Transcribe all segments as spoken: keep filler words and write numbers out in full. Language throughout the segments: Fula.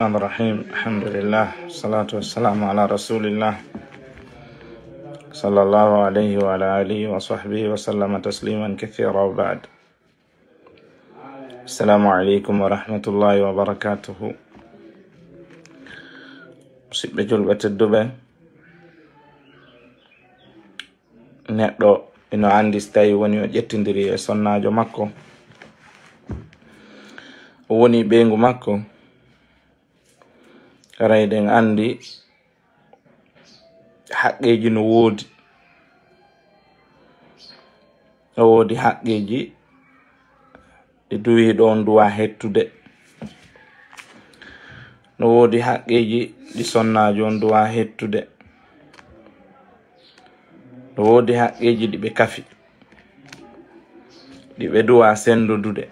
الرحمن الرحيم. الحمد لله، والصلاة والسلام على رسول الله، صلى الله عليه وعلى آله وصحبه وسلم تسليما كثيرا، وبعد. السلام عليكم ورحمة الله وبركاته. Musidɓe julɓe tedduɓe, neɗɗo ino anndi si tawi woni o ƴettindiri e sonnaajo makko, o woni ɓeyngu makko, haray eɗen anndi haqqeeji no woodi. No woodi haqqeeji ɗi duwiiɗo on duwaa hettude. No woodi haqqeeji ɗi sonnaajo on duwaa hettude. No woodi haqqeeji ɗi ɓe kafi, ɗi ɓe duwaa senndodude.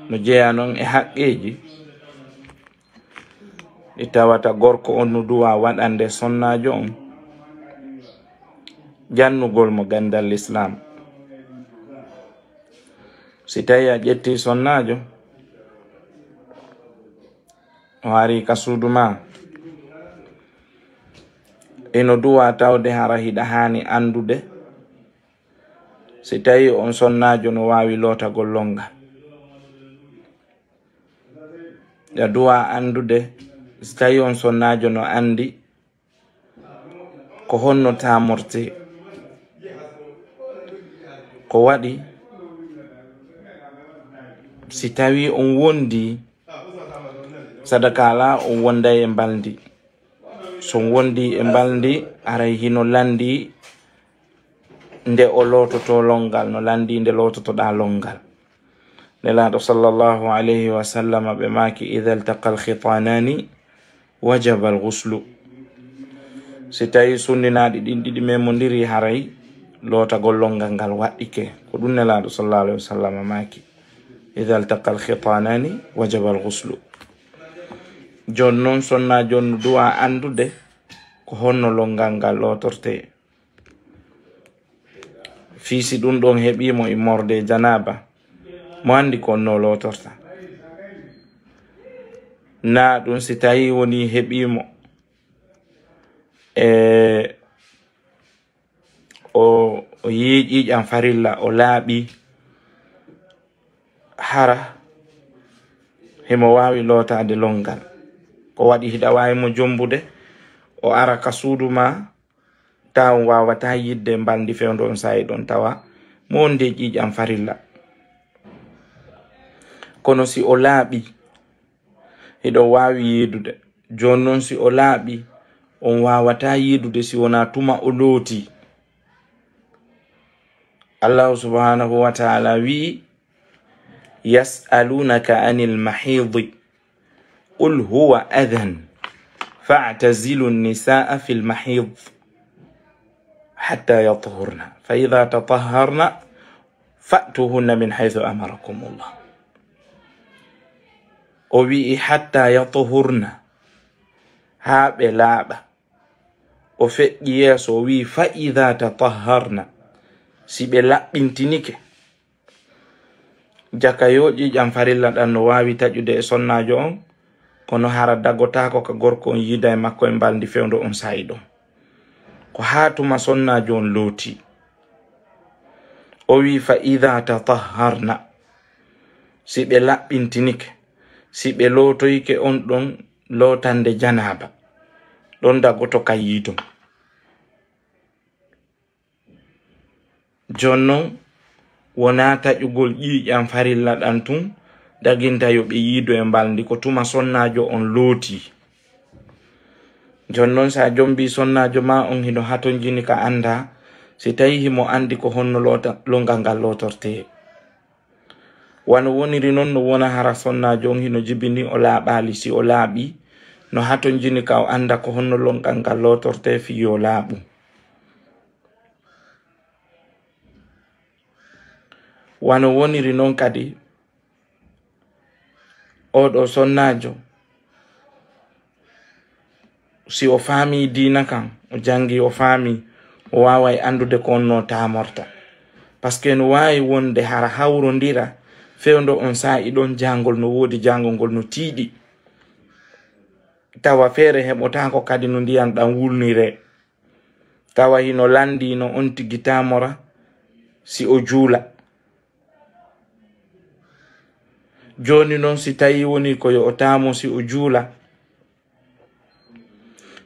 No jeyaa non e haqqeeji ɗi tawata gorko on no duwaa waɗande sonnaajo on, jannugol mo ganndal Lislaam. Si tawi a ƴetti sonnaajo, o ari ka suudu ma, ino duwaa tawde hara hiɗa haani anndude si tawi on sonnaajo no waawi lootagol lonngal. Hiɗa duwaa anndude si tawi on sonnaajo no anndi ko honno taamortee, ko waɗi si tawi on wonndii, sadaka alaa on wonnday e mbalndi. So on wonndii e mbalndi, haray hino lanndii nde o loototoo lonngal, no lanndii nde loototoɗaa lonngal. Nelaaɗo sallallahu alayhi wa sallam ɓe maaki: "Idha iltaqa al-khitanaani wajaba al-ghuslu." Si tawi sunndinaaɗi ɗin ɗiɗi memondiri, haray lootagol lonngal ngal waɗɗike. Ko ɗum Nelaaɗo sallallahu alayhi wa sallam maaki: "Idha iltaqa al-khitanaani wajaba al-ghuslu." Jooni non, sonnaajo on no duwaa anndude ko honno lonngal ngal lootortee. Fii si ɗum ɗon heɓii mo immorde janaaba, mo anndi ko honno lootorta. Naa ɗum si tawi woni heɓii mo e o, o yii ƴiiƴan farilla, o laaɓi, hara himo waawi lootaade lonngal. Ko waɗi hiɗa waawi mo jommbude, o ara ka suudu ma, tawa on waawataa yiide mbalndi fewndo on saa'i ɗon, tawa mo wonde ƴiiƴan farilla. Kono si o laaɓi, hiɗon waawi yiidude. Jooni non, si o laaɓi, on waawataa yiidude si wonaa tuma o lootii. Allahu subhanahu wa ta'ala wi'i: "Yas'alunaka anil mahidi, qul huwa adhan, fa'tazilu nisaa fil mahid, hatta yatahharna, fa idha tatahharna, fa'tuhunna min haythu amarakumullah." O wi'i: "Hatta yatahharna," haa ɓe laaɓa. O feƴƴi yeeso, o wi'i: "Fa idha tatahharna," si ɓe laɓɓintinike. Jaka yo ƴiiƴan farilla ɗan no waawi taƴude e sonnaajo on, kono hara dagotaako ka gorko on yiida e makko e mbalndi fewndo on saa'i ɗon. Ko haa tuma sonnaajo on lootii. O wi'i: "Fa idha tatahharna," si ɓe laɓɓintinike, si ɓe lootoyike on ɗon lootande janaaba, ɗon dagoto ka yiidon. Jooni non, wonaa taƴugol ƴiiƴan farilla ɗan tun daginta yo ɓe yiido e mbalndi, ko tuma sonnaajo on lootii. Jooni non, si a jombii sonnaajo maa on hino hatonjini ka anndaa, si tawii himo anndi ko honno loota-, lonngal ngal lootortee. Wano woniri non, no wona hara sonnaajo on hino jibini o laaɓaali. Si o laaɓii, no hatonjini ka o annda ko honno lonngal ngal lootortee fii yo laaɓu. Wano woniri non kadi, oo ɗoo sonnaajo, si o faamii diina kan, o janngii, o faamii, o waaway anndude ko honno taamorta. Paske no waawi wonde hara hawrondira Fewndo on saa'i ɗon, jaangol no woodi, jaangol ngol no tiiɗi. Tawa feere heɓotaako kadi no ndiyan ɗan wulniree. Tawa hino lanndii no on tigi taamora si o juula. Jooni non, si tawii wonii ko yo o taamo si o juula,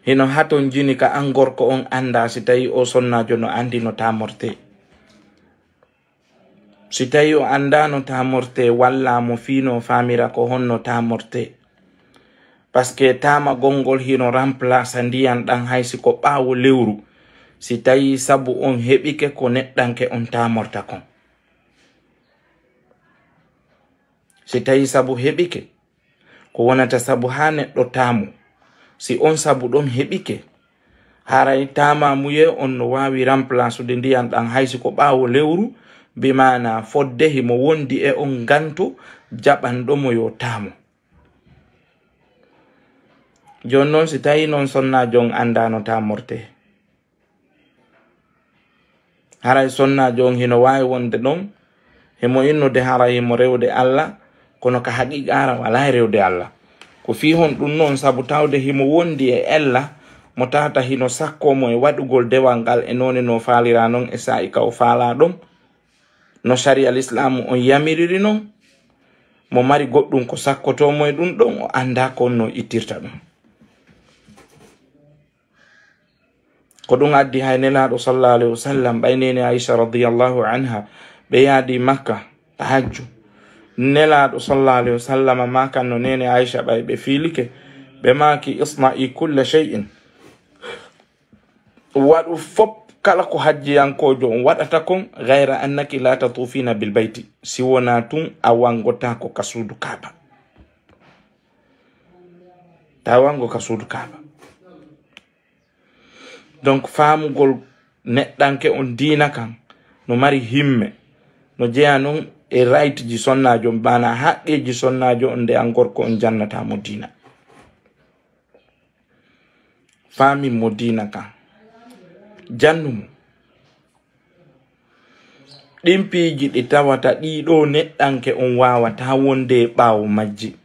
hino hatonjini ka an gorko on anndaa si tawii oo sonnaajo no anndi no taamortee. Si tawii o anndaa no taamortee, wallaa mo fii no faamira ko honno taamortee. Paske taamagol ngol hino remplace ndiyan ɗan hay si ko ɓaawo lewru. Si tawii sabu on heɓike ko neɗɗanke on taamorta kon. Si tawii sabu heɓike, ko wonata sabu haa neɗɗo taamo. Si on sabu ɗon heɓike, haray taamamuyee on no waawi remplacude ndiyan ɗan hay si ko ɓaawo lewru, bi maanaa fodde himo wondi e on ngantu jaɓanɗo mo yo taamo. Jooni non, si tawii non sonnaajo on anndaa no taamortee, haray sonnaajo on hino waawi wonde ɗon, himo innude haray himo rewde Alla, kono ka haqiiqaara walaa e rewde Alla. Ko fii honɗun non? Sabu tawde himo wondi e ella mo tawata hino sakkoo mo e waɗugol dewal ngal e noone no faaliraa non e saa'i ka o faalaa ɗon, no sariya Lislaamu on yamiriri non, mo mari goɗɗun ko sakkotoo mo e ɗun ɗon, o anndaa ko honno o ittirta ɗun. Ko ɗun addi hay Nelaaɗo sallallahu alayhi wa sallam, ɓay neene Aisha radiyallahu anha, ɓe yaadi Makka ka hajju. Nelaaɗo sallallahu alayhi wa sallam maakan no neene Aisha ɓay ɓe fiilike, ɓe maaki: "Isna'i kulla shay'in." Waɗu fop kala ko hajjiyankoojo on waɗata kon, ghayra annaki la tatuufina bil bayti. Si wonaa tun a wangotaako ka suudu Kaaba. Ta wango ka suudu Kaaba. Donc, faamugol neɗɗanke on diina kan no mari himme, no jeyaa non e right ji sonnaajo on, maanaa haqqeeji sonnaajo on, nde an gorko on jannata mo diina. Faamin mo diina kan. Jannu mo. Ɗin piiji ɗi tawata ɗii ɗoo neɗɗanke on waawataa wonde e ɓaawo majji.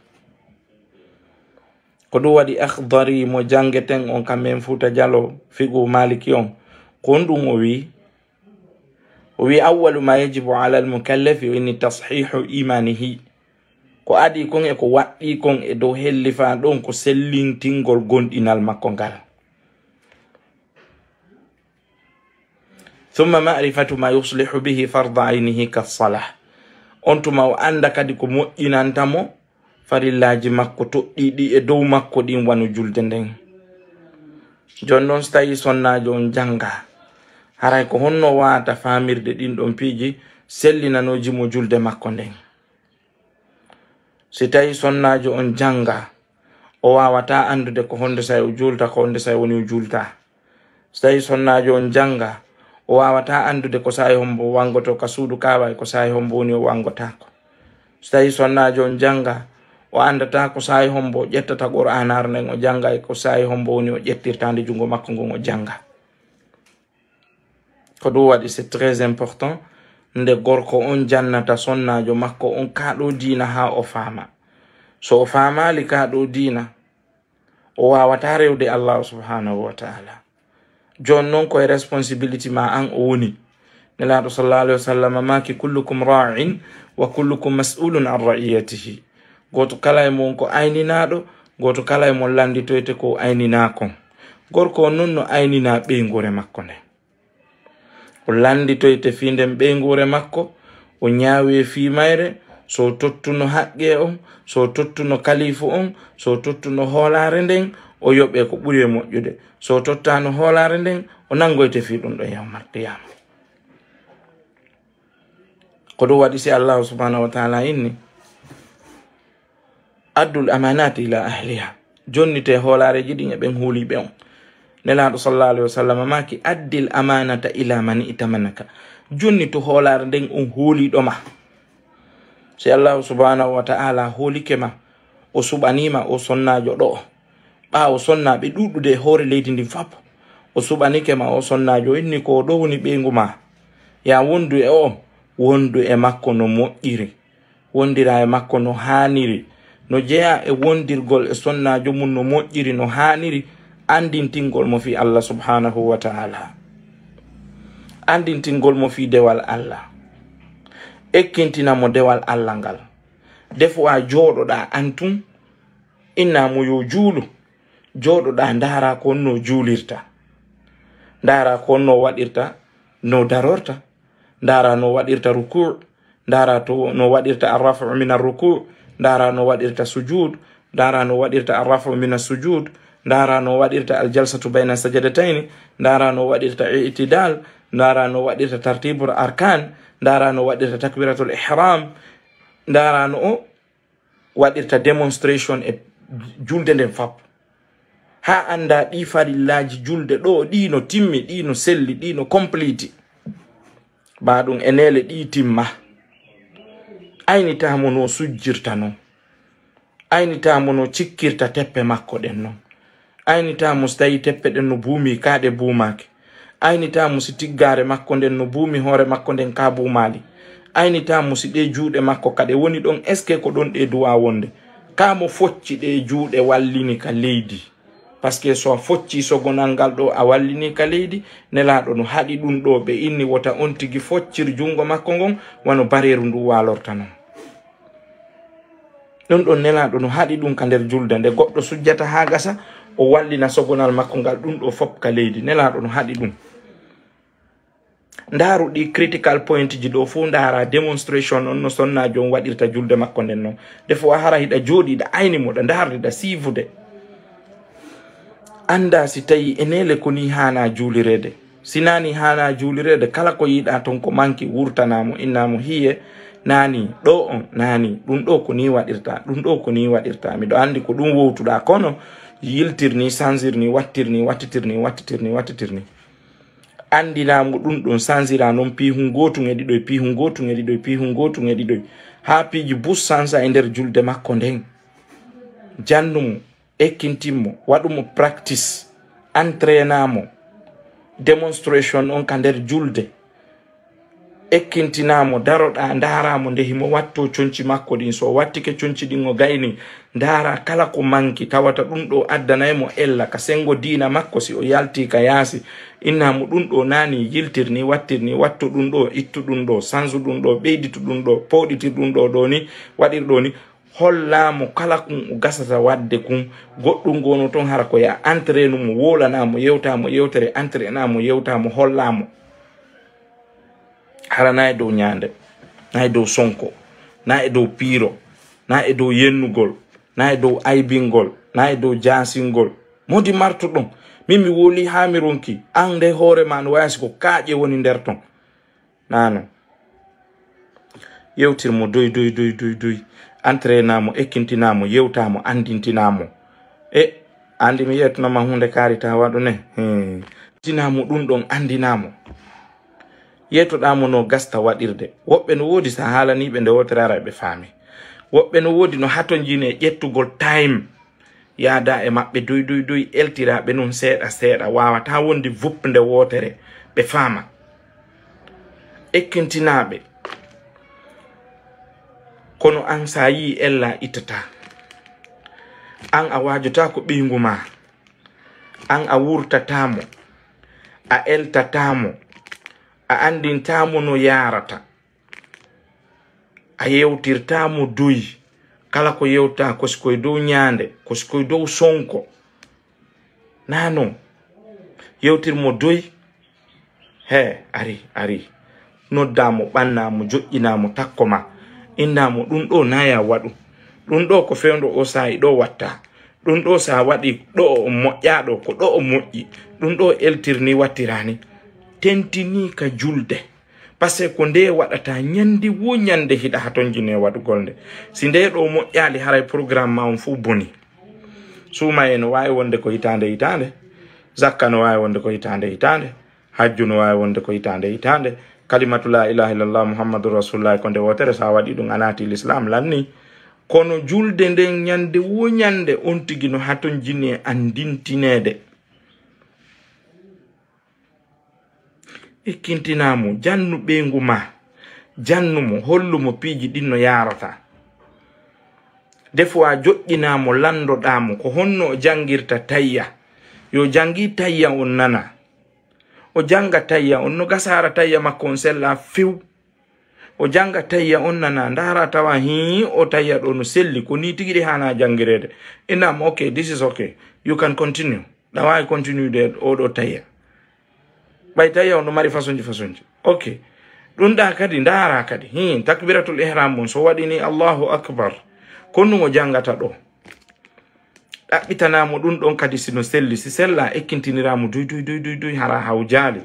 Ko ɗun waɗi Akhdari mo janngeten on ka men Fuuta Jaloo, fiqhu Maaliki on, ko honɗun o wi'i? O wi'i: "Awwalu ma yajibu alal mukallafi", o inni, "tashihu imanihi." Ko adii kon e ko waɗɗii kon e dow hellifaaɗo on ko sellintingol gomɗinal makko ngal. "Thumma ma'rifatu ma yuslihu bihi farda aynihi kassalah." On tuma o annda kadi ko moƴƴinanta mo farillaaji makko toɗɗiiɗi e dow makko ɗin, wano julde nden. Jooni non, si tawii sonnaajo on janngaa, haray ko honno waawata faamirde ɗin ɗon piiji sellinanooji mo julde makko nden? Si tawii sonnaajo on janngaa, o waawataa anndude ko honde saa'i o juulta, ko honde saa'i woni o juultaa. Si tawii sonnaajo on janngaa, o waawataa anndude ko saa'i hombo o wangotoo ka suudu Kaaba e ko saa'i hombo woni o wangotaako. Si tawii sonnaajo on janngaa, o anndataa ko saa'i hombo o ƴettata Qur'aanaaru nden o jannga e ko saa'i hombo woni o ƴettirta nde junngo makko ngon o jannga. Ko ɗun waɗi, c'est très important nde gorko on jannata sonnaajo makko on kaa ɗoo diina haa o faama. So o faamaali kaa ɗoo diina, o waawataa rewde Allaahu subhaanahu wa ta'ala. Jooni non, ko e responsibility maa an o woni. Nelaaɗo sallallahu alayhi wa sallam maaki: "Kullukum ra'in wa kullukum mas'ulun an ra'iyatihi." Gooto kala e mon ko ayninaaɗo, gooto kala e mon lannditoyte ko o ayninaa kon. Gorko on non no ayninaa ɓeynguure makko nden. O lannditoyte fii nden ɓeynguure makko, o ñaawee fii mayre, so o tottuno haqqee on, so o tottuno kalifu on, so o tottuno hoolaare nden, o yoɓee ko ɓuri e moƴƴude. So o tottaano hoolaare nden, o nanngoyte fii ɗun ɗon yawmal qiyaama. Ko ɗun waɗi, si Allaahu subhaanahu wa ta'ala inni: "Addul amaanaati ila ahliha." Jonnitee hoolaareeji ɗin e ɓen huuliiɓe on. Nelaaɗo sallallahu alayhi wa sallam maaki: "Addil amaanata ila man itamanaka." Jonnitu hoolaare nden on hooliiɗo ma. Si Allaahu subhaanahu wa ta'ala hoolike ma, o suɓanii ma o sonnaajo ɗoo, ɓaawo sonnaaɓe ɗuuɗude e hoore leydi ndin fop, o suɓanike ma o sonnaajo, inni ko o ɗoo woni ɓeyngu maa, yaa wondu e o, wondu e makko no moƴƴiri. Wondira e makko no haaniri, no jeyaa e wondirgol e sonnaajo mum no moƴƴiri, no haaniri, anndintingol mo fii Allah subhaanahu wa ta'ala. Anndintingol mo fii dewal Allah. Ekkintina mo dewal Allah ngal. Des fois jooɗoɗaa an tun, innaa mo yo juulu. Jooɗoɗaa, ndaaraa ko honno juulirta. Ndaaraa ko honno waɗirta, no darorta. Ndaaraa no waɗirta rukuu. Ndaaraa to no waɗirta arrafu min arrukuu. Ndaaraa no waɗirta sujuud. Ndaaraa no waɗirta arrafu min assujuud. Ndaaraa no waɗirta aljalsatu bayna sajadatayni. Ndaaraa no waɗirta i'tidaal. Ndaaraa no waɗirta tartiibul arkaan. Ndaaraa no waɗirta takbiratul ihraam. Ndaaraa no o waɗirta demonstration e julde nden fap. Haa anndaa ɗii farillaaji julde ɗoo, ɗii no timmi, ɗii no selli, ɗii no complete. Baa ɗum e neele ɗii timma. Aynitaa mo no sujjirta non. Aynitaa mo no cikkirta teppe makko ɗen non. Aynitaa mo si tawii teppe ɗen no buumii kaa ɗe buumaaki. Aynitaa mo si tiggaare makko nden no buumi hoore makko nden kaa buumaali. Aynitaa mo si ɗee juuɗe makko ka ɗe woni ɗon, est-ce que ko ɗon ɗee duwaa wonde? Kaa mo focci ɗee juuɗe wallini ka leydi? Parce que so a foccii sogonal ngal ɗoo, a wallini ka leydi, Nelaaɗo no haɗi ɗum ɗoo, ɓe inni wota on tigi foccir junngo makko ngon wano bareeru ndu waalorta non. Ɗum ɗon Nelaaɗo no haɗi ɗum ka nder julde, nde goɗɗo sujjata haa gasa, o wallina sogonal makko ngal ɗum ɗoo fop ka leydi. Nelaaɗo no haɗi ɗum. Ndaaru ɗi critical point ji ɗoo fof, ndaaraa demonstration on no sonnaajo on waɗirta julde makko nden non. Des fois hara hiɗa jooɗii, hiɗa ayni mo, ɗa ndaardi, ɗa siifude. Anndaa si tawii e neele ko nii haanaa juulireede. Si naa nii haanaa juulireede, kala ko yiɗaa ton ko manki, wurtanaa mo, innaa mo, hiye, naa nii, ɗoo on, naa nii, ɗum ɗoo ko nii waɗirtaa, ɗum ɗoo ko nii waɗirtaa. Miɗo anndi ko ɗum wowtuɗaa, kono yiltir nii, sansir nii, wattir nii, wattitir nii, wattitir nii, wattitir nii. Anndinaa mo ɗum ɗon, sansiraa non piihun gootun e ɗiɗoy, piihun gootun e ɗiɗoy, piihun gootun e ɗiɗoy. Haa piiji bus sansa e nder julde makko nden. Jannu mo, ekkintin mo, waɗu mo practice, entrainaa mo. Demonstration on ka nder julde. Ekkintinaa mo, daroɗaa, ndaaraa mo nde himo wattoo conci makko ɗin. So o wattike conci ɗin, o gaynii, ndaaraa kala ko manki, tawata ɗum ɗoo addanay mo ella ka senngo diina makko. Si o yaltii ka yaasi, innaa mo ɗum ɗoo naa nii, yiltir nii, wattir nii, wattu ɗum ɗoo, ittu ɗum ɗoo, sansu ɗum ɗoo, ɓeyditu ɗum ɗoo, pooɗitir ɗum ɗoo, ɗoo nii, waɗir ɗoo nii. Hollaa mo kala kun o gasata waɗde kun, goɗɗum goono ton hara ko ya entrainu mo, wowlanaa mo, yewtaa mo yewtere, entrainaa mo, yewtaa mo, hollaa mo. Hara naa e dow ñaande, naa e dow sonko, naa e dow piiro, naa e dow yennugol, naa e dow aybingol, naa e dow jaasingol. Modi martuɗon, min mi woli haa mi ronki, an nde hoore ma no wayasi ko kaaƴe woni nder ton. Naa non. Yewtir mo doy, doy, doy, doy, doy. Entrainaa mo, ekkintinaa mo, yewtaa mo, anndintinaa mo. E, anndi mi yettuno ma huunde kaari taa waɗu ne? Hmm. Tinaa mo ɗum ɗon, anndinaa mo. Yettoɗaa mo no gasta waɗirde. Woɓɓe no woodi sa haalanii ɓe nde wootere ara ɓe faami. Woɓɓe no woodi no hatonjine ƴettugol time. Yaada e maɓɓe doy, doy, doy, eltiraa ɓe nun seeɗa, seeɗa. Waawataa wondi vup nde wootere. Ɓe faama. Ekkintinaa ɓe. Kono an sa yii ella ittataa. An a waajotaa ko ɓeyngu maa. An a wurtataa mo. A eltataa mo. A anndintaa mo no yaarata. A yewtirtaa mo doy. Kala ko yewtaa, ko si koye dow ñaande, ko si koye dow sonko. Naa non. Yewtir mo doy. He, ari, ari. Noddaa mo, ɓannaa mo, joƴƴinaa mo, takko ma. Innaa mo, ɗum ɗoo naa ya waɗu. Ɗum ɗoo ko fewndo oo saa'i ɗoo wattaa. Ɗum ɗoo sa waɗi ɗoo o moƴƴaa ɗoo, ko ɗoo o moƴƴi. Ɗum ɗoo eltir ni, wattiraa ni. Tentinii ka julde. Parce que ko nde waɗata ñande wo ñande hiɗa hatonjine waɗugol nde. Si nde ɗo moƴƴaali, haray programme ma on fof boni. Suumaye no waawi wonde ko hitaande hitaande. Zakka no waawi wonde ko hitaande hitaande. Hajju no waawi wonde ko hitaande hitaande. Kalimatu la ilaha illallah Muhammadu Rasulullah ko nde wootere, sa waɗi ɗum a naati l'islam lanni. Kono julde nden ñande wo ñande on tigi no hatonjine andintineede. Ekkintinaa mo, jannu ɓeyngu ma. Jannu mo, hollu mo piiji ɗin no yaarata. Des fois joƴƴinaa mo, lanndoɗaa mo ko honno o janngirta tayya. Yo janngi tayya on nana. O jannga tayya on no gasaara tayya makko on sella few. O jannga tayya on nana, ndaara tawa hii o tayya ɗo no selli, ko nii tigi ɗi haana janngireede. Inna mo, "Okay, this is okay. You can continue." Ɗa waawi continue de oɗo tayya. Ɓay tayya on no mari façonji façonji. Okay. Ɗum ɗa kadi, ndaara kadi. Hii, takbiratul ihram mum, so waɗi ni Allahu Akbar. Ko ɗum o janngata ɗo. Ɗaɓɓitanaa mo ɗum ɗon kadi si no selli. Si sella, ekkintinira mo duy, duy, duy, duy, duy, hara hawjaali.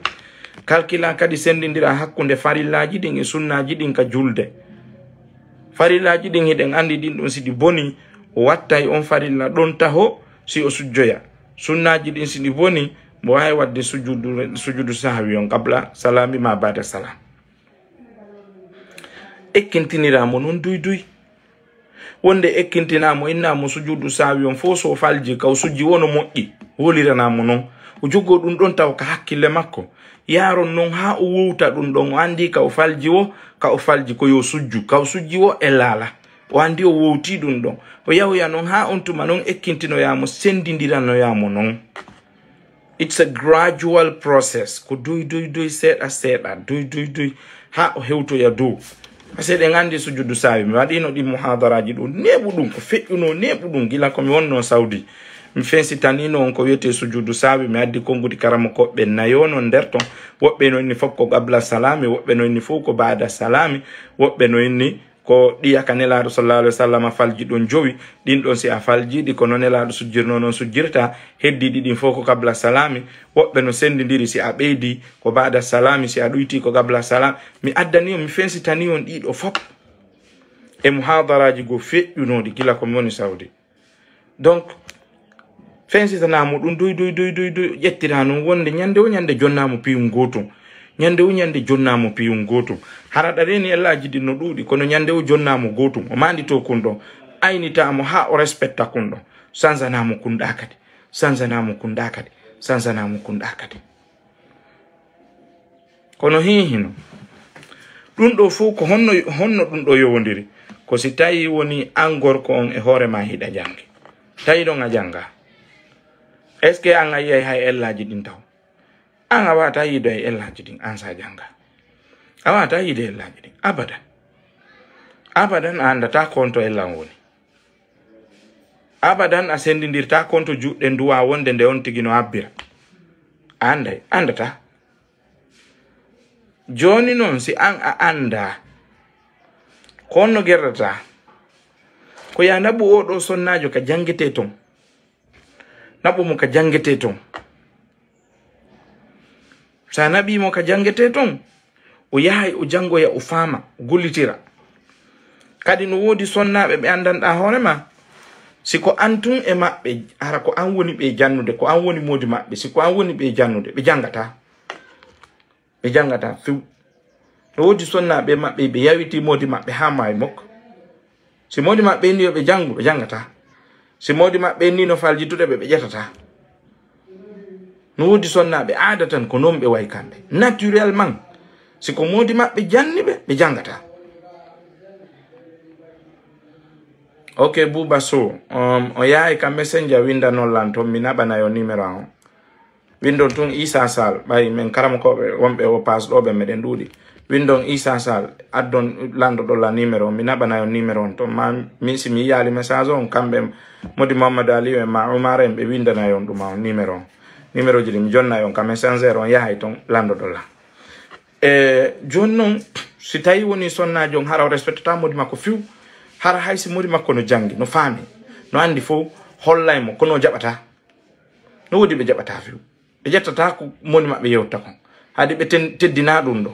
Kalkila kadi sendindira hakkunde farillaaji ɗin e sunnaaji ɗin ka julde. Farillaaji ɗin hiɗen anndi ɗin ɗon si ɗi boni, o wattay on farilla ɗon taho si o sujjoya. Sunnaaji ɗin si ɗi boni, mo waawi waɗde sujudu, sujudu sahwi on qabla salami ma ba'da salam. Ekkintinira mo non duy duy. Wonde ekkintinaa mo, innaa mo sujudu sahwi on fof so falji, kaw sujji wo no moƴƴi, woliranaa mo non. O jogoo ɗum ɗon taw ka hakkille makko. Yaaron non haa o wowta ɗum ɗon, o anndi ka o falji wo, ka o falji ko yo sujju, kaw sujji wo e laala. O anndi o wowtii ɗum ɗon. O yahoya non haa on tuma non ekkintinoyaa mo, sendindiranoyaa mo non. It's a gradual process. Ko duy, duy, duy, seeɗa, seeɗa, duy, duy, duy, haa o hewtoya dow. Parce que eɗen anndi sujudu sahwi. Mi waɗiino ɗin muhadaraaji ɗum. Neeɓu ɗum, ko feƴƴunoo neeɓu ɗum gila ko mi wonnoo Saudi. Mi fensitaniino on ko wiyetee sujudu sahwi. Mi addi konnguɗi karamokooɓe nayo non nder ton. Woɓɓe no inni fof ko qabla salami, woɓɓe no inni fof ko baada salami, woɓɓe no inni ko ɗiya ka Nelaaɗo sallallahu alaihi wasallam falji ɗon jowi, ɗin ɗon si a falji ɗi ko no Nelaaɗo sujjirnoo non sujjirta, heddiiɗi ɗin fof ko qabla salami, woɓɓe no sendindiri si a ɓeydi ko baada salami, si a ɗuyti ko qabla salam. Mi addani on, mi fensitani on ɗiɗo fof e muhadaraaji goo feƴƴunooɗi gila ko mi woni Saudi. Donc, fensitana mo ɗum duy, duy, duy, duy, duy, ƴettira noon wonde ñande o ñande jonnaa mo piyum gootum. Ñande o ñande jonnaa mo piyum gootum. Hara ɗa reeni ellaaji ɗin no ɗuuɗi, kono ñande o jonnaa mo gootum. O maanditoo kun ɗon. Aynita mo haa o respecta kun ɗon. Sanzana mo kun ɗa kadi. Sanzana mo kun ɗa kadi. Sanzana mo kun ɗa kadi. Kono hii hino. Ɗum ɗo fof ko honno, honno ɗum ɗo yowondiri? Ko si tawi woni an gorko on e hoore ma hiɗa janngi. Tawi ɗon a jannga. Est-ce que an a yiyay hay ellaaji ɗin taw? An a wata yiide hay ellaaji ɗin, an sa jannga. A wata yiide ellaaji ɗin. Abadan. Abadan a anndata ko honto ella on woni. Abadan a sendindirta konto juɗɗe nduwa wonde nde on tigi no abbira. A anday, andata. Jooni noon, si an a anda, ko honno gerdata? Ko ya naɓu oo ɗoo sonnaajo ka janngete ton. Naɓu mo ka janngete ton. Sa naɓii mo ka janngete ton, o yahay o janngoya, o faama, o gollitira. Kadi no woodi sonnaaɓe ɓe anndanɗaa hoore ma. Si ko an tun e maɓɓe, hara ko an woni ɓe jannude, ko an woni moodi maɓɓe, si ko an woni ɓe jannude, ɓe janngataa. Ɓe janngataa few. No woodi sonnaaɓe maɓɓe, ɓe yawitii moodi maɓɓe haa maayi mok. Si moodi maɓɓe inni yo ɓe janngu, ɓe janngataa. Si moodi maɓɓe inni no faljitude ɓe, ɓe ƴetataa. No woodi sonnaaɓe aada tan ko noon ɓe wayi kamɓe. Naturellement, si ko moodi maɓɓe janni ɓe, ɓe janngataa. Ok, Bouba Sow, um, o yahay ka Messenger winndanoon lan toon, mi naɓana yo numéro an on. Winndon tun Issa Sall, ɓay men karamokooɓe wonɓe o pass ɗo ɓe meɗen ɗuuɗi. Winndon Issa Sall, addon lanndo ɗo la numéro, mi naɓana yon numéro on ton. Ma mi si mi yiyaali message on, kamɓe Modi Mamadou Aliou en ma Oumar en ɓe winndana yon ɗum on numéro on. Numéro ji ɗi mi jonna yon ka messenger on yahay ton lanndo ɗo la. E jooni noon, si tawi woni sonnaajo on hara o respectata modi makko few, hara hay si modi makko no janngi, no faami, no anndi fow, hollay mo, kono o jaɓata. No woodi ɓe jaɓata few. Ɓe ƴettata ko moni maɓɓe yewta kon. Haade ɓe ten-, teddina ɗum ɗo.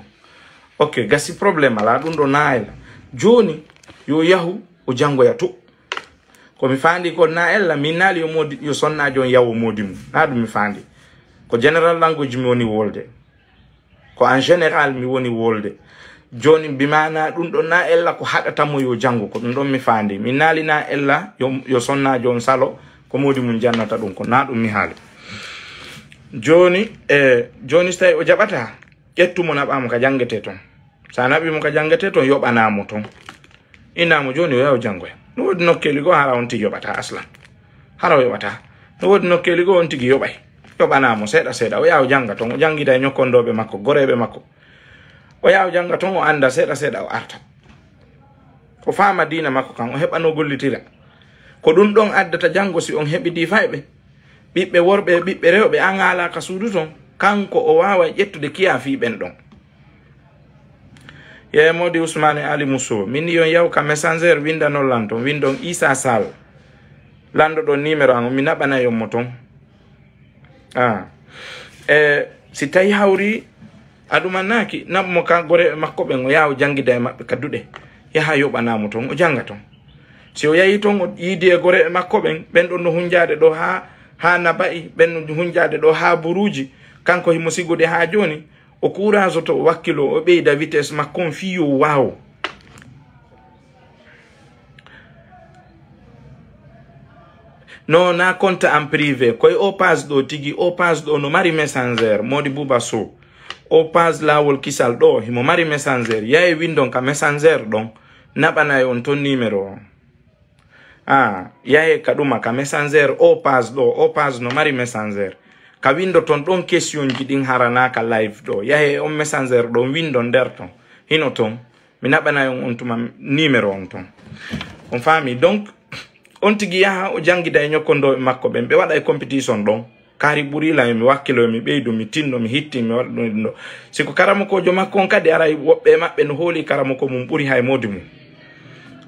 Ok, gasi problème alaa, ɗum ɗo na ella. Jooni, yo yahu, o janngoya to. Ko mi faandi ko na ella, min naali yo modi, yo sonnaajo on yawo modi mum. Na ɗum mi faandi. Ko general language mi woni wolde. Ko en général mi woni wolde. Jooni, bi maana ɗum ɗo na ella ko haɗata mo yo janngu, ko ɗum ɗon mi faandi. Mi naali na ella yo, yo sonnaajo on salo, ko modi mum jannata ɗum, ko na ɗum mi haali. Jooni, e, jooni so tawi o jaɓata, ƴettu mo naɓa mo ka janngete ton. So a naɓii mo ka janngete toon, yoɓanaa mo toon. Innaa mo jooni o yaha o janngoya. No woodi nokkeeli goo hara on tigi yoɓataa aslan. Hara o yoɓataa. No woodi nokkeeli goo on tigi yoɓay. Yoɓanaa mo seeɗa seeɗa. O yaha o jannga toon. O janngida e ñokkondooɓe makko, goreeɓe makko. O yaha o jannga toon, o annda seeɗa seeɗa, o arta. O faama diina makko kan, o heɓa no gollitira. Ko ɗum ɗon addata janngo si on heɓidii fayɓe, ɓiɓɓe worɓe e ɓiɓɓe rewɓe, an a alaa ka suudu ton, kanko o waaway ƴettude kiyaa fii ɓen ɗon. Yee Moodi Usmaane Ali Muso, min yon yaw ka Messenger, winndanon lan ton, winndon Isa Sall. Lanndoɗon numéro an, mi naɓanay on mo ton. Ah. E si tawi hawri a ɗumannaaki, naɓ mo ka goreeɓe makko ɓen, o yaha o janngida e maɓɓe ka duɗe. Yaha yoɓanaa mo ton, o jannga ton. Si o yahii ton, o yiidi e goreeɓe makko ɓen, ɓen ɗon no hunjaade ɗoo haa, haa Naba'i, ɓen no hunjaade ɗoo haa Buruuji, kanko himo sigude haa jooni, o kuuraasoto, o wakkiloo, o ɓeyda vitesse makko on fii yo waaw. No, na compte en privé, koye o page ɗo tigi, o page ɗo no mari Messenger, Modi Buba Sow. O page Laawol Kisal ɗo, himo mari Messenger. Yahe winndon ka Messenger ɗon, naɓanay on ton numéro on. Ah, yahe ka ɗuma ka Messenger, o page ɗo, o page no mari Messenger. Ka winndoton ɗon question ji ɗin hara na ka live ɗo. Yahe on Messenger ɗon, winndon nder ton. Hino ton. Mi naɓanay on on tuma numéro on ton. On faami? Donc, on tigi yaha o janngida e ñokkondooɓe makko ɓen. Ɓe waɗa e competition ɗon. Kaari ɓuri lan, yo mi wakkilo, yo mi ɓeydu, mi tinno, mi hittin, mi waɗa ɗum e ɗum ɗo. Si ko karamokoojo makko on kadi aray, woɓɓe e maɓɓe no hooli karamoko mum ɓuri hay moodi mum.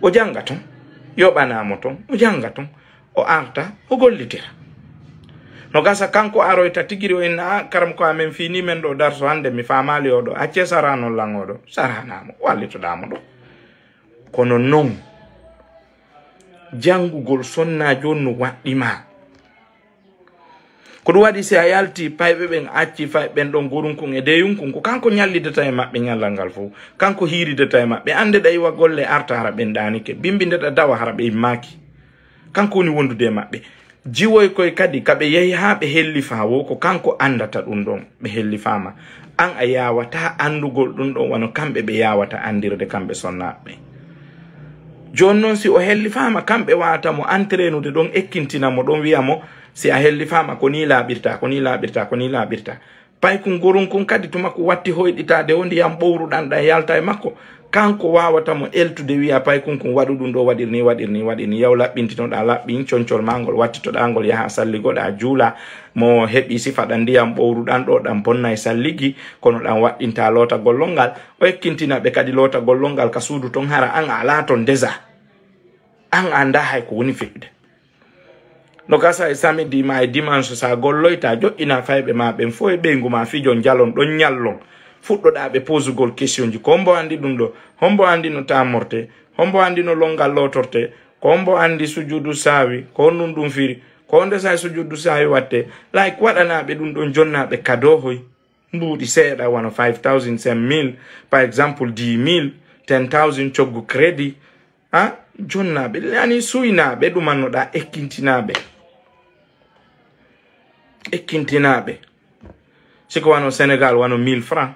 O jannga ton, yoɓanaa mo ton, o jannga ton, o arta, o gollitira. No gasa kanko aroyta tigiri o inna, "Ah, karamoko amen fii ni men ɗo darso hannde, mi faamaali oo ɗo, accee saraa non lan oo ɗo." Saraanaa mo, wallitoɗaa mo ɗo. Kono non, janngugol sonnaajo on no waɗɗi ma. Ko ɗum waɗi si a yalti payɓe ɓen, a acci fayɓe ɓen ɗon gorunkun e deyunkun, ko kanko ñallidata e maɓɓe ñallal ngal fof. Kanko hiiridata e maɓɓe. Annde ɗa iwa golle arta hara ɓen ɗaanike. Bimbi nde ɗa dawa hara ɓe immaaki. Kanko woni wondude e maɓɓe. Jiwoy koy kadi ka ɓe yehi haa ɓe hellifaa wo, ko kanko anndata ɗum ɗon ɓe hellifaama. An a yaawataa anndugol ɗum ɗon wano kamɓe ɓe yaawata anndirde kamɓe sonnaaɓe ɓen. Jooni non si o hellifaama, kamɓe waawata mo entraînude ɗon, ekkintina mo ɗon, wi'a mo, "Si a hellifaama, ko nii laaɓirta, ko nii laaɓirta, ko nii laaɓirta." Paykun gorun kun kadi tuma ko watti hoyɗitaade o, ndiyam ɓowruɗan ɗan yalta e makko. Kanko waawata mo eltude, wi'a, "Paykun kun, waɗu ɗum ɗo, waɗir ni, waɗir ni, waɗir ni." Yaw laɓɓintinoɗaa laɓɓin, concol maa ngol wattitoɗaa ngol, yaha salligoɗaa, juula. Mo heɓi sifa ɗan ndiyam ɓowruɗan ɗo, ɗan bonnay salligi, kono ɗan waɗɗinta lootagol lonngal. O ekkintina ɓe kadi lootagol lonngal ka suudu ton, hara an a alaa ton déjà. An a anndaa hay ko woni feƴƴude. No gasa e samedi ma e dimanche, sa golloyta, joƴƴina fayɓe ma ɓen fof e ɓeyngu ma, fijon, njalon ɗon, ñallon. Fuɗɗoɗaa ɓe posugol question ji. Ko hombo anndi ɗum ɗo? Hombo anndi no tammorte? Hombo anndi no lonngal lootorte? Ko hombo anndi sujudu saawi? Ko honɗum ɗum firi? Ko honde sa e sujudu saawi watte? Like, waɗanaa ɓe ɗum ɗon, jonnaa ɓe kado hoy? Mbuuɗi seeɗa, wano five thousand, cinq mille, par exemple, dix mille, ten thousand, coggu crédit. Ha? Jonnaaɓe, yani suynaaɓe, ɗumannoɗaa, ekkintinaaɓe. Ekkintinaaɓe. Si ko wano Sénégal, wano mille francs,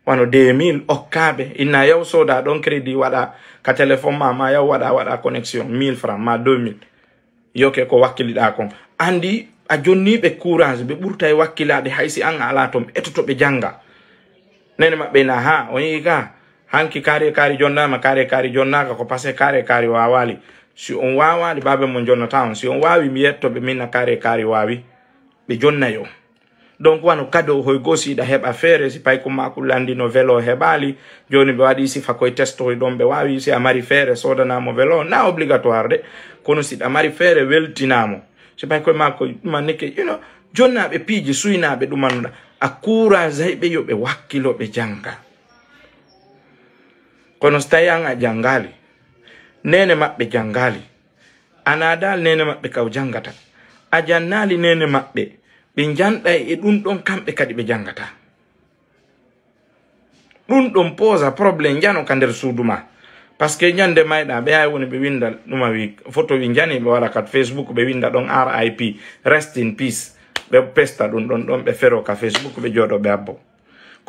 wano deux mille, okkaaɓe. Inna yaw sooda ɗon crédit, waɗa ka téléphone ma, ma yaw waɗa, waɗa connexion, mille francs, ma deux mille. Yoke ko wakkiliɗaa kon. Anndi a jonnii ɓe courage, ɓe ɓurtay wakkilaade hay si an a alaa ton, ɓe etoto ɓe jannga. Nene maɓɓe na, ha, on yii ka, hanki kaari e kaari jonnaama, kaari e kaari jonnaaka, ko parce que kaari e kaari waawaali. Si on waawaali, baabe mon jonnata on. Si on waawi, mi yetto ɓe, min na kaari e kaari waawi, ɓe jonnay on. Donc, wano kado hoy goo si iɗa heɓa feere, si paykun maa kun lanndino velo heɓaali, jooni ɓe waɗi sifa koye testoy ɗon, ɓe waawi, si a mari feere, soodanaa mo velo, na obligatoire de, kono si ɗa mari feere, weltinaa mo. Si paykun maa ko ɗumannike, you know, jonnaaɓe piiji, suynaaɓe ɗumannoɗaa, a kuuraasay ɓe yo ɓe wakkilo, ɓe jannga. Kono si tawi an a janngaali, neene maɓɓe janngaali, a naadaali neene maɓɓe ka o janngata, a jannaali neene maɓɓe, ɓe njanɗay e ɗum ɗon, kamɓe kadi ɓe janngataa. Ɗum ɗon poosa problème, njano ka nder suudu maa. Parce que ñande mayɗa, ɓe ay woni ɓe winnda ɗuma wi, photo wi njani, ɓe waɗa ka Facebook, ɓe winnda ɗon R I P, rest in peace. Ɓe pesta ɗum ɗon, ɗon ɓe fero ka Facebook, ɓe jooɗo ɓe abbo.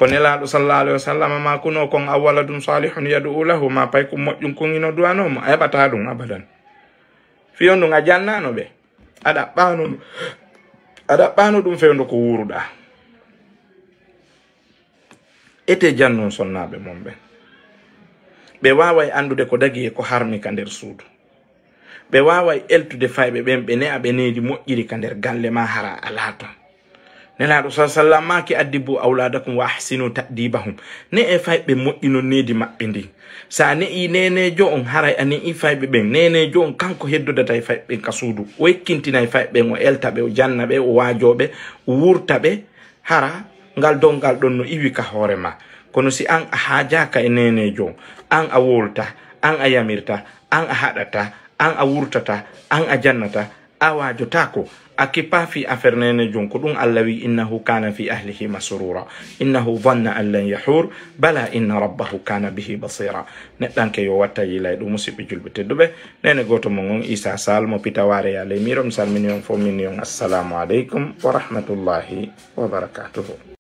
Ko Nelaaɗo sallallahu alayhi wa sallam ma kuno kon, aw waladun salihun yad'u lahu, ma pay ko moƴƴun kun ino duwanoo mo, a heɓataa ɗum abadan. Fiyon ɗum a jannaano ɓe. A ɗaɓɓaano ɗum. A ɗaɓɓaano ɗum fewndo ko wuuruɗaa. Ete jannon sonnaaɓe mon ɓen. Ɓe waaway anndude ko dagi e ko harmi ka nder suudu. Ɓe waaway eltude fayɓe ɓen, ɓe ne'a ɓe needi moƴƴiri ka nder galle ma, hara a laato. Nelaaɗo sa sallam maaki, addibu awladakum wa ahsinu ta'dibahum. Ne'e fayɓe moƴƴinon needi maɓɓe ndin. Sa ne'i neeneejo on, haray a ne'i fayɓe ɓen. Neeneejo on kanko heddodata e fayɓe ɓen ka suudu. O ekkintina e fayɓe ɓen, o elta ɓe, o janna ɓe, o waajoo ɓe, o wurta ɓe. Hara ngal dongal ɗon no iwi ka hoore ma. Kono si an a haajaaka e neeneejo on, an a wowlta, an a yamirta, an a haɗata, an a wurtata, an a jannata, a waajotaako, a kippaa fii affaire neeneejo on, ko ɗum Allah wi, "Innahu kana fi ahlihi masrura, innahu dhanna an lan yahur, bala inna rabbahu kana bihi basira." Neɗɗanke yo watta yiilay ɗum, musiɓɓe julɓe tedduɓe. Neene gooto mon on, Isa Sal mo Pitawaare ya ley Miiro, mi salmini on fof, min ni on, assalamu aleykum wa rahmatullahi wa barakatuhu.